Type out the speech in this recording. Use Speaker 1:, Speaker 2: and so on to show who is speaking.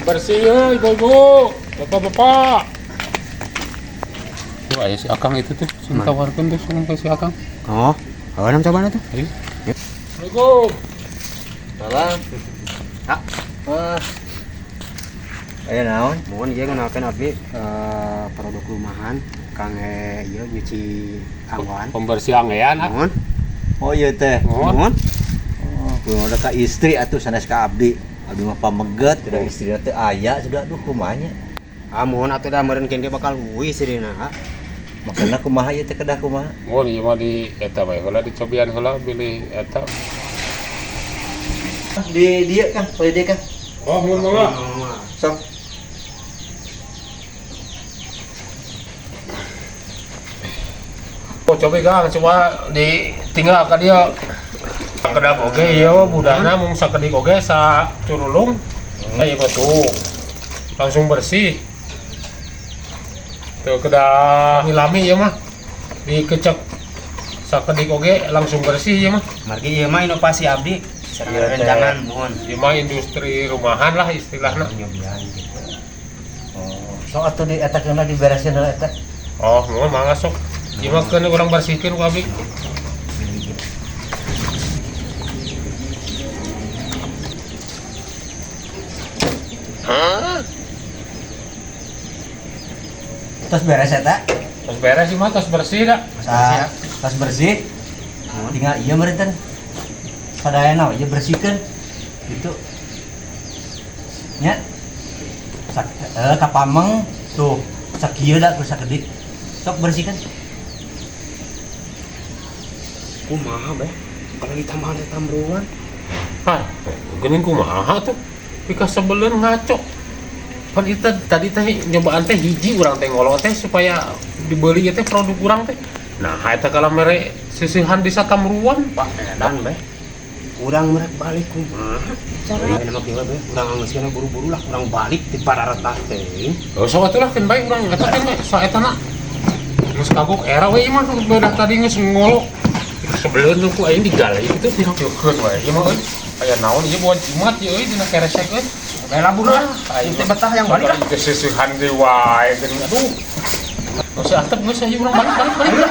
Speaker 1: Bersih ya, ibu-ibu, bapak-bapak. Tuh, aya si Akang itu tuh, sing tawarkeun tuh sing si Akang.
Speaker 2: Oh, awan coba tuh.
Speaker 1: Ayo. Assalamualaikum.
Speaker 3: Salam.
Speaker 2: Ah.
Speaker 3: Ah. Aya naon?
Speaker 2: Mohon ieu ngenalkeun abdi produk rumahan kangge ieu nyuci anggoan.
Speaker 1: Pembersih angean ah.
Speaker 2: Mohon.
Speaker 3: Oh iya teh.
Speaker 1: Mohon.
Speaker 2: Mohon.
Speaker 3: Oh, kudu ka istri atuh sanes ka abdi. Abdi mah pameget, sudah istri teh aya sudah aduh kumaha nya.
Speaker 2: Ah, mohon atuh da meureun keun ge bakal uih sirina. Ah.
Speaker 3: Makana kumaha ieu teh kedah kumaha?
Speaker 1: Mohon ieu mah di eta bae heula dicobian heula bilih eta.
Speaker 3: Di dieu Kang, di dieu Kang.
Speaker 1: Oh, mohon mangga.
Speaker 3: Sok.
Speaker 1: Oh, coba Kang, coba ditinggal ka dia. Sakedap oge ieu budana mung sakedik oge sa curulung. Nah, ieu mah tuh. Langsung bersih. Tuh kedah lami ieu mah. Dikecek sakedik oge langsung bersih ieu mah.
Speaker 2: Margi ieu mah inovasi abdi sareng
Speaker 3: Iya, teh.
Speaker 2: rencangan mohon.
Speaker 1: Ieu mah industri rumahan lah istilahna.
Speaker 2: Nyobian gitu.
Speaker 3: Oh, sok atuh di eta keun dibereskeun heula eta.
Speaker 1: Oh, mohon mangga sok. Ieu mah keun urang bersihkeun ku abdi.
Speaker 3: Tos beres eta?
Speaker 1: Tos beres ieu mah tos bersih da.
Speaker 3: Ah, tos bersih. Tinggal ieu meureun teh. Sadayana we ieu bersihkeun. Gitu. Nya. Sak ka pameng tuh sakieu da ku sakedik. Sok bersihkan.
Speaker 2: Kumaha beh? Kalau ditambahan teh tamruan.
Speaker 1: Hah, geuning kumaha tuh? Pikasebeleun ngaco. Pan itu tadi teh nyobaan teh hiji urang teh ngolong teh supaya dibeli teh produk urang teh. Nah, eta kalah mere sisihan di satamruan,
Speaker 2: Pak edan beh. Urang merek balik kumaha? Cara nama kieu beh, urang geus kana buru-buru lah, urang balik ti pararetah teh.
Speaker 1: Oh, sok atuh lah keun bae urang eta teh sa eta na. Geus kagok era we ieu mah beudah tadi geus ngolok. Sebelum tuh ku aing digalai kitu dirokeun wae ieu mah euy. Aya naon ieu buat jimat ieu euy dina keresek euy.
Speaker 2: Bae labur lah.
Speaker 1: Aing
Speaker 2: Teu betah yang balik lah.
Speaker 1: Kesisihan deui wae geuning aduh. Geus antep geus ayo urang balik balik balik.